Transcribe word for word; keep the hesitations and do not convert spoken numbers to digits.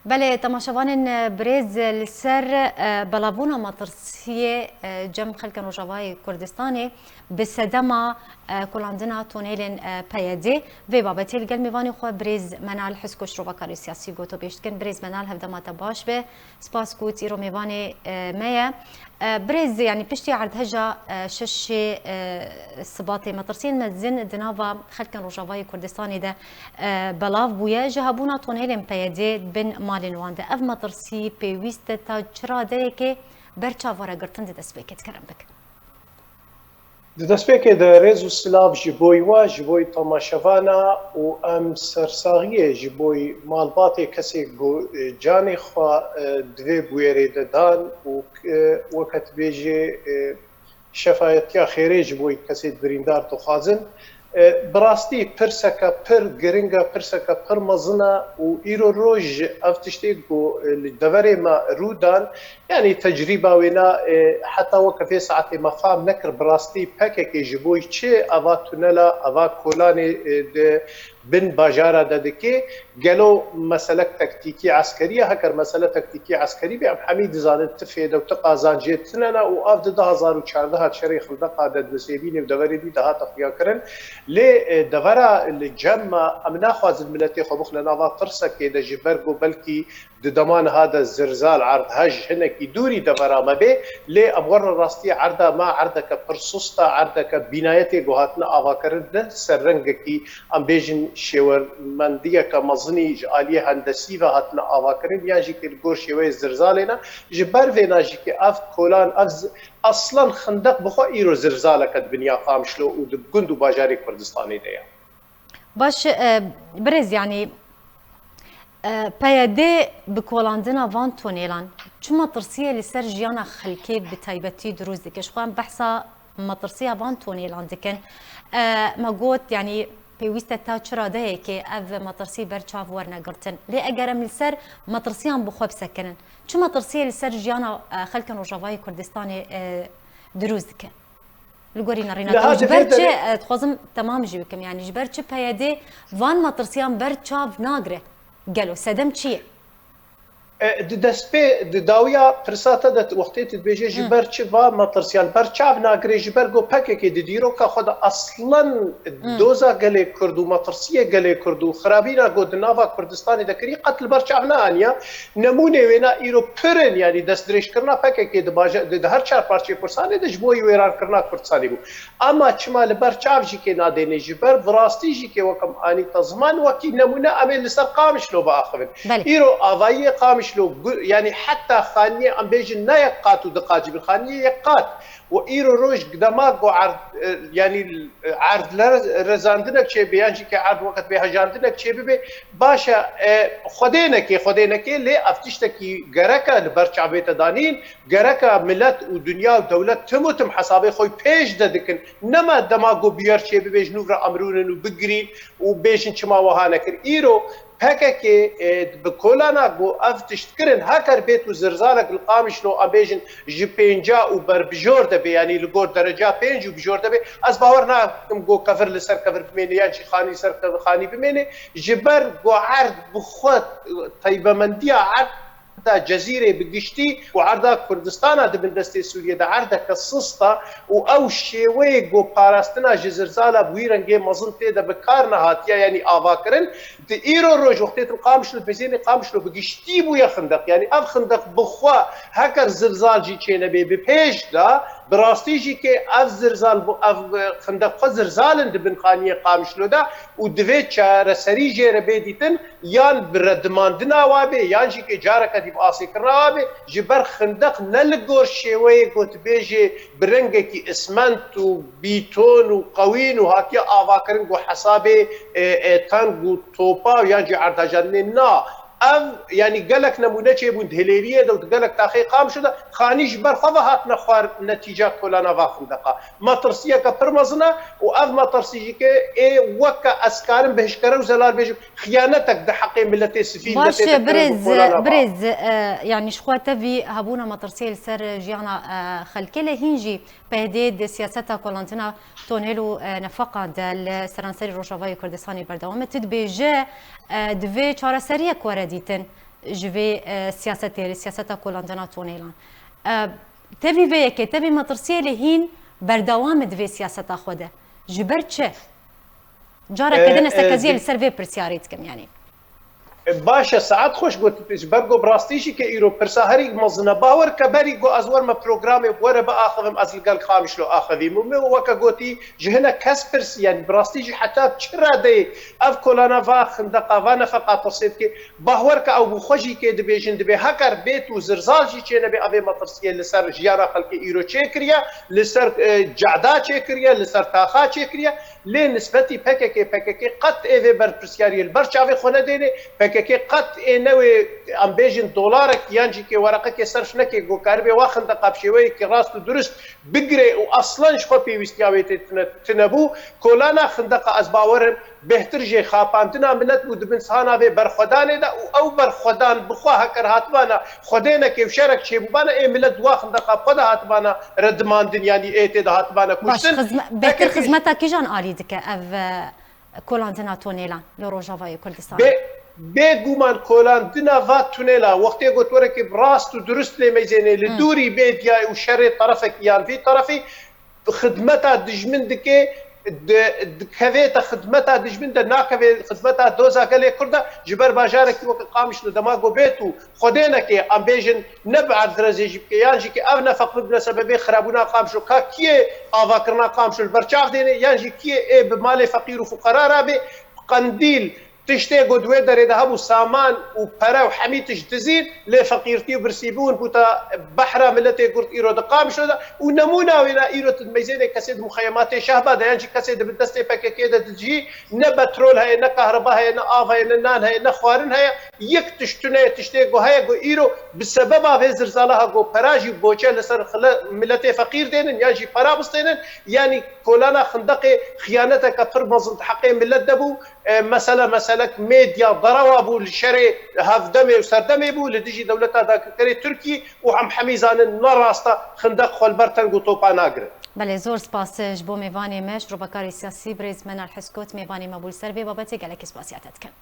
Belê, temaşevanên, e, birêz, e, li ser, e, belavbûna metirsiyê, e, cem xelkên Rojavayê Kurdistanê bi sedema, e, kolandina tonêlên, e, P Y D. Vê babetê li gel mêvanê xwe birêz Menal Hiskoş, rovakarê siyasî, gotobêj dikin. Birêz Menal, hevdema te baş be. Spas ku tu îro mêvanê, e, me ye. E, birêz, yanî piştî erdheja, e, şeşê, e, Sibatê, metirsiyên mezin di nava xelkên Rojavayê Kurdistanê de, e, belav bûye. Ji hebûna tonêlên P Y D bin malên wan de, ev metirsî pêwîst e ta çi radeyekê ber çav were girtin, di destpêkê dikirin bikin. Di destpêkê de rêz û silav ji bo we, ji bo temaşevana û em sersaxiyê ji bo malbatê kesê ku, e, canê xwe, e, di vê bûyerê de dan û, e, weke dibêjê, e, şefayetiya xêrê ji bo kesê birîndar dixwazin. E, bi rastî pirseke pir giring e, pirseke pir mezin e û îro roj ev tiştê ku, e, li deverê me rû dan, yanî tecrîba wêna, e, heta weke vê saetê me fam nekir bi rastî P K K ji bo çi eva tunela, eva kolanê, e, di bin bajara de dike. Gelo meselek taktîkî eskerî ye? Heker mesele taktîkî eskerî be, em hemî dizanin ti fêde û ti qazancê tune ne û ev di du hazar û çardeh şerê Xindeqa de di Sêbînê û deverê dî de hate xuyakirin. Lê, e, devera li cem me, em naxwazin miletê xwe bixine nava tirsekê de, ji ber ku belkî di dema niha de zirzal erd hej hinekî dûrî devera me bê, lê em werin rastî erda me erdeke pir sust e, erdeke bînayetê ku hatine avakirin ne ser rengekî, em bêjin, şêwemendiyeke mezinî ji aliyê hendesî ve hatine avakirin, yan jî kê li gor şêweyê zirzalê ne. Ji ber vêna jî kê ev kolan, ev z-, eslan xindeq bi xwe îro zirzaleke di binya Qamişlo û di gund û bajarê Kurdistanê de ye. Baş, e, birêz, yanî, e, P Y D bi kolandina van tonêlan çi metirsiyê li ser jiyana xelkê bi taybetî dirûst dike? Ji xwe em behsa metirsiya van tonêlan dikin. E, me got, yanî pêwîst e ta çi radeyekê ev metirsî ber çav werne girtin. Lê eger em li ser metirsiyan bi xwe bisekinin, çi metirsiyê li ser jiyana, e, xelkên Rojavayê Kurdistanê, e, dirûst dike? Li gorî nerîna te, ji ber çi, e, dixwazim temam jî bikim, yanî ji ber çi P Y D van metirsiyan ber çav nagire? Gelo sedem çi ye? E, di destpê, di dawiya pirsa te de wextê tu dibêje ji ber çi va metirsiyan ber çav nagire, ji ber ku P K K di dîroka xwe de aslan doza gelê Kurd û metirsiyê gelê Kurd û xirabîna ku di nava Kurdistanê de kirî qet li ber çav neaniya. Nemûnê wêna îro pir in, yanî destdirêjkirina P K K di baje-, di, di her çar parçeyê Kurdistanê de ji bo wêrankirina Kurdistanê bû. Ama çima li ber çav jî kê nadêne, ji ber bi rastî jî kê wek em anî te ziman, wekî nemûne em ê li ser Qamişlo biaxivin. Belê. Îro avayiyê Qamişlo, gu-, yanî heta xaniyê em bêjin ne yek qat û du qat jî bin, xaniyê yek qat. Û îro roj dema ku erd, e, yanî, e, erd le-, rezandinek çêbe, yan jî kê erd weket bê hejandinek çêbibe, baş e, e, xwedê nekê, xwedê nekê, lê ev tiştekî gerek e li ber çavê te danîn, gerek e milet û dinya û dewlet tim û tim hesabê xwe pêş de dikin. Nema dema ku bûyer çêbibe ji nû re em rûnin û bigirîn û bêjin çima wiha nekir. Îro P K K, e, bi kolana ku ev tişt kirin, heker bêt û zirzalek li Qamişlo, em bêjin, ji pênca û ber bijor de bê, yanî li gor dereca pênc û bijor de bê, ez bawer nakim ku kevir li ser kevir bimêne, yan jî xanî ser kevir xanî bimêne, ji ber ku erd bi xwe, teybemendiya erd da Cezîrê bi giştî û erda Kurdistana di bin destê Sûriyê de erdeke sist e û ew şêweyê ku parastina ji zirzala bi wî rengê mezin tê de bi kar nehatiye, yanî avakirin, di îro roj wextê tu Qamişlo dibêjî, Qamişlo bi giştî bûye xindeq. Yanî ev xindeq bi xwe heker zirzal jî çênebê bi pêş de, bi rastî jî kê ev zirzal bû, ev, e, xindeq xwe zirzal in di bin xaniyê Qamişlo de û divê çareserî jê re bê dîtin. Yan bi redimandina wa bê, yan jî kê careke dî bi asêkirina wa bê, ji ber xindeq ne li gor şêweyê gotibêjê bi rengekî isment û bîton û qewîn û hatiye avakirin ku hesabê, e, e, teng û topa û yan jî erdhejandinê na. Ev, yanî gelek nemûne çêbûn di Hilêliyê de û di gelek taxê Qamişlo de, xanî ji ber xwe ve hatine xwar netîca kolana va xindeqa. Metirsiyeke pir mezin e û ev metirsî jî ke ê weke ez karim bi hişkere û zelal bêjim, xiyanetek di heqê miletê sivîl de Baş tê e, dikirin bi birêz, kolana va. Birêz, e, yanî ji xwe tevî hebûna metirsiyê li ser jiyana, e, xelkê, lê hîn jî P Y D di siyaseta kolandina tonêl û, e, nefeqan de li seranserî Rojavayê Kurdistanê berdewam e. Tu dibêje, e, divê çareseriyek were dîtin. ji vê, e, siyasetê, siyaseta kolandina tonêlan. E, tevî vê yekê, tevî metirsiyê lê hîn berdewam e di vê siyaseta xwe de. Ji ber çi? Careke E, din ez e, tekeziyê di- li ser vê pirsyarê dikim, yanî. E, baş e, saet xweş got, ji ber ku bi rastî jî ke îro pirsa herî mezin e. Bawer ke berî ku ez werme programê bi were biaxivim, ez li gel Qamişlo axivîm. Û min weke gotî, ji hinek kes pirsî, yanî bi rastî jî heta çi redeyê ev kolana va xindeqa, va nefeqa tirsê dike. Bawer ke ew bi xwe jî kê dibêjin, dibê heger bêt û zirzal jî çênebê, evê metirsiyê li ser jiyana xelkê îro çêkiriye, li ser, e, cehda çêkiriye, li ser taxa çêkiriye. Lê nisbetî P K K, P K K qet ê vê berpirsyariyê li ber çavê xwe nedêne. P K K qet ê newê, em bêjin, dolarek yan jî kê wereqekê serf neke, ku karibê wa xindeqa bi şêweyekî rast û durist bigire û aslan ji xwe pêwîstiya wê tê tune, tune bû. Kolana xindeqa, ez bawer im, bêhtir jê xapandina milet bû di bin sihana vê berxwedanê de û ew berxwedan bi xwe heker hatibana xwedênekê û şerek çêbûbana, ê milet di wa xindeqa bi xwe de hatibana redimandin, yanî ê tê de hatibana Baş, kuştin. xizme-, bêhtir P K K xizmeta kîjan alî dike ev, e, kolandina tonêlan li Rojavayê Kurdistanê? Bê, bêguman kolandina va tunela, wextê got werekê bi rast û durist lê meyzênê, li Hmm. dûrî medyayê û şerê terefekî yan vî terefî, xidmeta dijmin dike, di-, dikevête xidmeta dijmin de, nakeve xidmeta doza gelê Kurd de, ji ber bajarekî weke Qamişlo dema ku bêt û xwedênekê, em bêjin, ne bi erddirezê jî bike, yan jî ke ev nefeq bibine sebebê xirabûna Qamişlo, ka kiyê avakirina Qamişlo li ber çav dêne, yan jî kiyê ê bi malê feqîr û fuqera re bê, qendîl, tiştê ku di wê derê de hebû, saman û pere û hemî tişt dizîn, lê feqîrtî û birsîbûn bûta behra miletê Kurd îro di Qamişlo de. Û nemûna wê ne, îro tu dimeyzênê kesê di muxeyematê Şehba de, yan jî kesê di bin destê P K K de dijî, ne petrol heye, ne kahreba heye, ne av heye, ne nan heye, ne xwarin heye. Yek tişt tune ye, tiştê ku heye, ku îro bi sebeba vê zirzala ha, ku pera jî boçe li ser xile-, miletê feqîr dênin, yan jî pera bistênin, yanî kolana xindeqê xiyaneteke pir mezin di heqê milet de bû. E, mesele meselek medya derewa bû, li şerê hevdemê û serdemê bû, li dijî dewleta dagirkerê Tirkî û em hemî zanin ne rast e, xindeq xwe li ber teng û topa nagire. Belê, zor spas ji bo mêvanê me, şirovekarê siyasî birêz Menal Heskot, mêvanê me bû, li ser vê babetê gelekî spasiya te dikim.